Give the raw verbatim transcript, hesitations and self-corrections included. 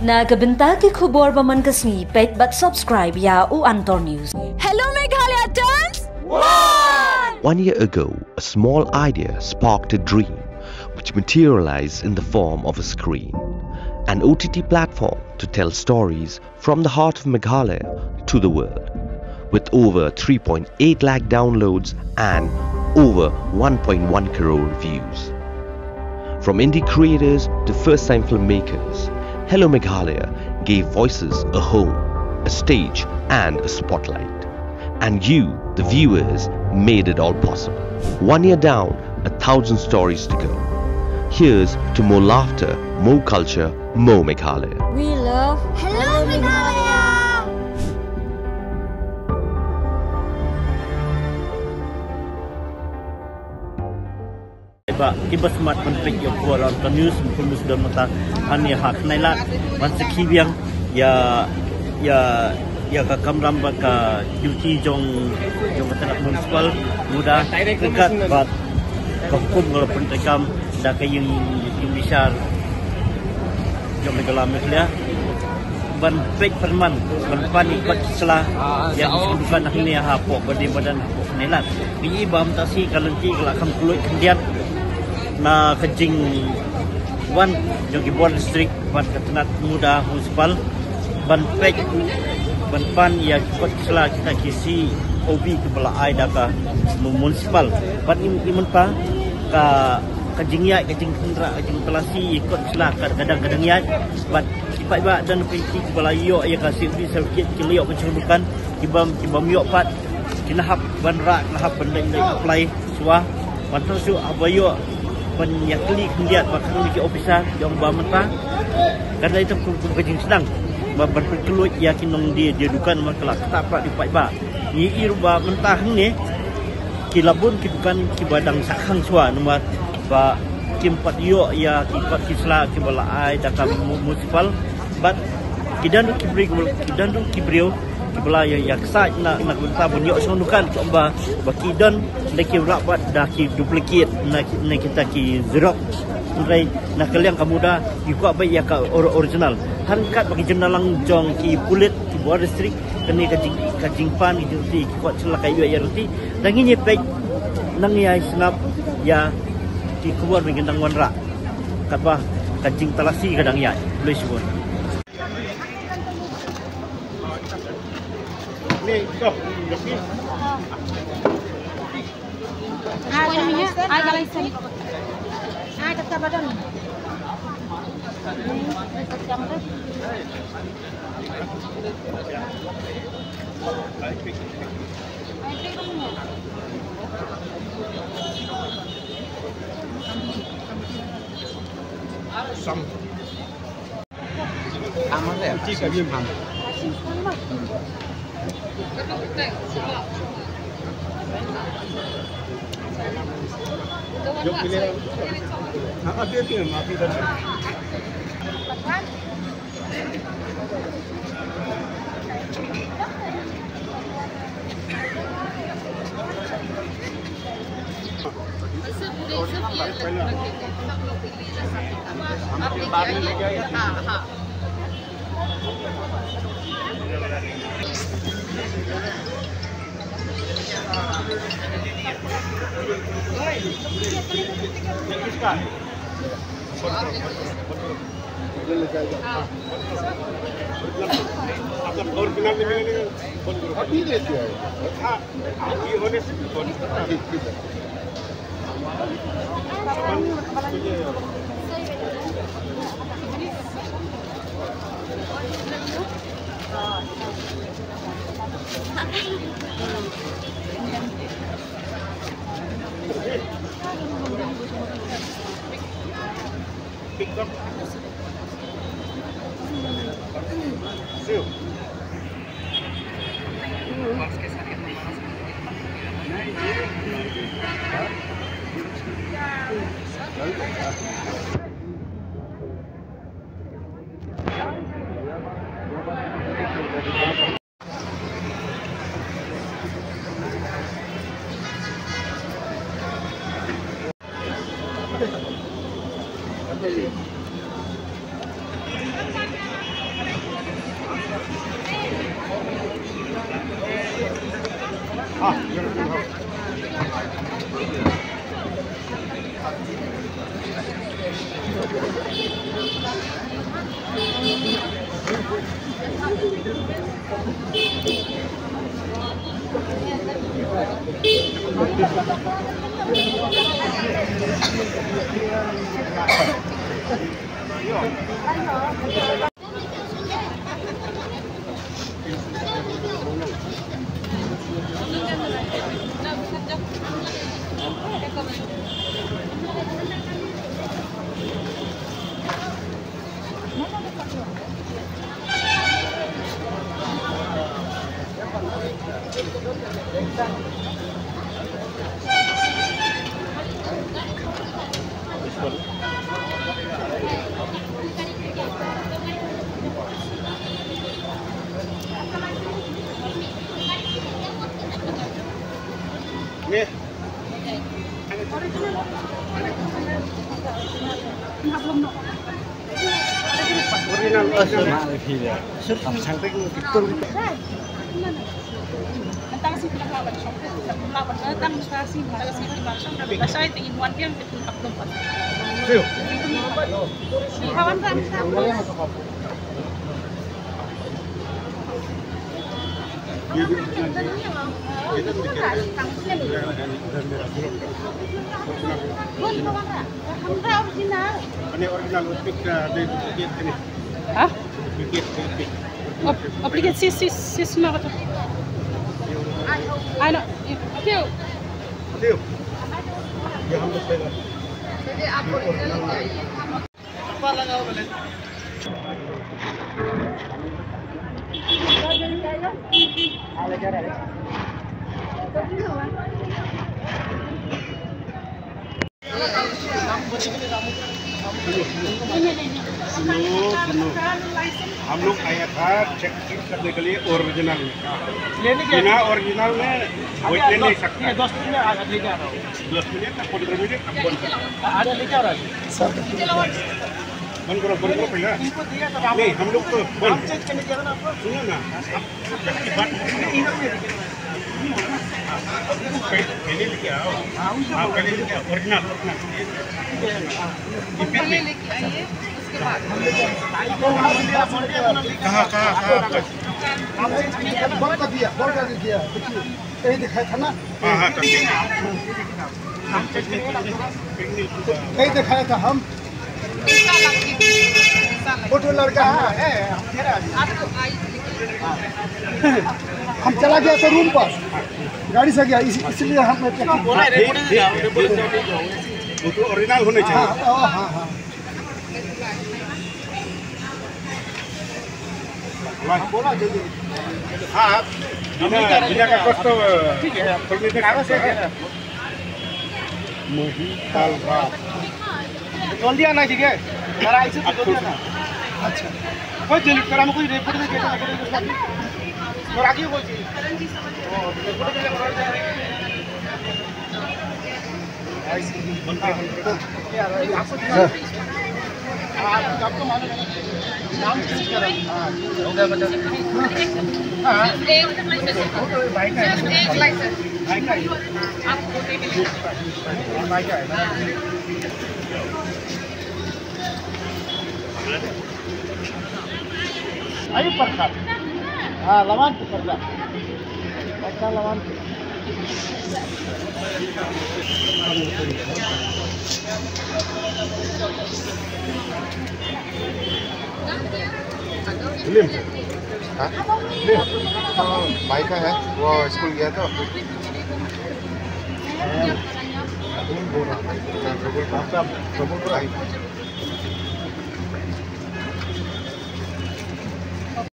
Na ka bynta ki khubor ba man ka sngi, peit bad subscribe ïa u Antor News. Hello Meghalaya turns one! One year ago, a small idea sparked a dream which materialized in the form of a screen, an O T T platform to tell stories from the heart of Meghalaya to the world. With over three point eight lakh downloads and over one point one crore views. From indie creators to first time filmmakers, Hello Meghalaya gave voices a home, a stage, and a spotlight. And you, the viewers, made it all possible. One year down, a thousand stories to go. Here's to more laughter, more culture, more Meghalaya. We love Hello Meghalaya! Ba kiba smat ban peit ïa u Antor News, mynta mynta hangne ha Khyndai Lad ban sakhi biang ïa ïa ïa ka kamram bad ka duty jong jong ka tnat municipal, muda ryngkat bad ka hukum ka la pyntreikam da ka ïing ïing bishar jong ka jylla Meghalaya ban peit pynman ban pan ïa ki kot ki sla ïa ki dukan hangne hapoh Baden Baden hapoh Khyndai Lad. Ngi i ba mynta shi ka lynti ka la kham kylluid khyndiat na ka jingwan jong ki bor district bad ka tnat muda municipal ban peit ban pan ïa ki kot ki sla kita ki C O B kiba la ai da ka mu- municipal. Bad i i mynta ka ka jingïaid ka jingkhynra ka jingtalasi ïa ki kot ki sla ka dang ka dang ïaid. Bad ki paidbah don ki ki kiba la ïoh ïa ka C O B certificate ki la ïoh ban shong dukan, ki bym ki bym ïoh pat ki nahap ban rah, nahap ban leit leit apply shuwa. Ban tang shu haba ïoh ban ïa kylli khyndiat ba kano ki officer jong ba mynta. Ka dei tang kum kum ka jingsdang ba ban pynkylluid ïa ki nongdie die dukan ba ka la ktah pat ïa u paidbah. Ngi i ruh ba mynta hangne ki la bun ki dukan kiba dang shah khang shuwa namar ba kim pat ïoh ïa ki kot ki sla kiba la ai da ka mu- municipal. Bad ki don ruh ki briew kiba- ki don ruh ki briew kiba la ïa ïa ksaid na na ka bynta ban ïoh shong dukan, kumba ba ki don da ki rah bad da ki duplicate na ki- na kita ki xerox. Hynrei na ka liang ka muda ki kwah beit ïa ka or- original. Hangkat ba ki jingïalang jong ki pulit ki bor district kane ka jing- ka jingpan ki jingruti ki kot sla ka ïoh ïa ruti. Dang ngi peit nang ïa sngap ïa ki khubor ba ngi dang wanrah. Katba ka jingtalasi ka dang ïaid. Khublei shibun. Original, original. Tang si pynlak ban shong, pynlak ban tang sa si pynlak ban shong, da sa tingin wan biang. Kane original, oi pik, ah, dei duplicate kane. Ha? Duplicate, oi pik. Oi, oi pik, sis, sis, sis, ma kata. Ano, oi pik. Oi pik. Ye hum log pehla. सुनो, सुनो। हम लोग आया था चेक करने के लिए ओरिजिनल में। लेने के बिना ओरिजिनल में अभी कोई ले नहीं सकता। ये दस मिनट में आ, लेके आ रहा हूँ। दस मिनट या पंद्रह मिनट आप बंद करो। आ, आ, लेके आ रहा है। बंद करो, बंद करो पहले। इनको दिया तो नहीं, हम लोग तो बंद। नाम चेंज करने दिया था ना आपको? सुनो ना, आप पहले, पहले लेके आओ। हाँ, पहले लेके आओ, ओरिजिनल, ओरिजिनल। पहले लेके आइए, उसके बाद। कहाँ, कहाँ, कहाँ पर? बंद कर दिया, बंद कर दिया। देखिए, यही दिखाया था ना? हाँ, हाँ, कर दिया। यही दिखाया था हम। वो तो लड़का है, है, हम कह रहे हैं। हम चला गया था रूम पर, गाड़ी से गया, इस-, इसलिए हम वो तो ओरिजिनल होने चाहिए। हाँ, हाँ, हाँ। हाँ, बिना, बिना का कुछ तो, ठीक है, खोलने दे सकते हैं। मोहित पाल राज। জলদি আনা, ঠিক আছে? তারা আইছে তো, জলদি আনা। আচ্ছা। ওই যে, তারা আমাকে রিপোর্ট দিয়ে যেতে হবে, রিপোর্ট দিয়ে। তোর আগেও বলছি। ও, রিপোর্ট দিয়ে Ayo, Farhan. Ah, lawan tu, Farhan. Farhan, lawan tu. Lim. हाँ? हाँ, भाई का है, वो स्कूल गया था। हाँ, बोल रहा हूँ। हाँ, प्रभु, प्रभु, प्रभु।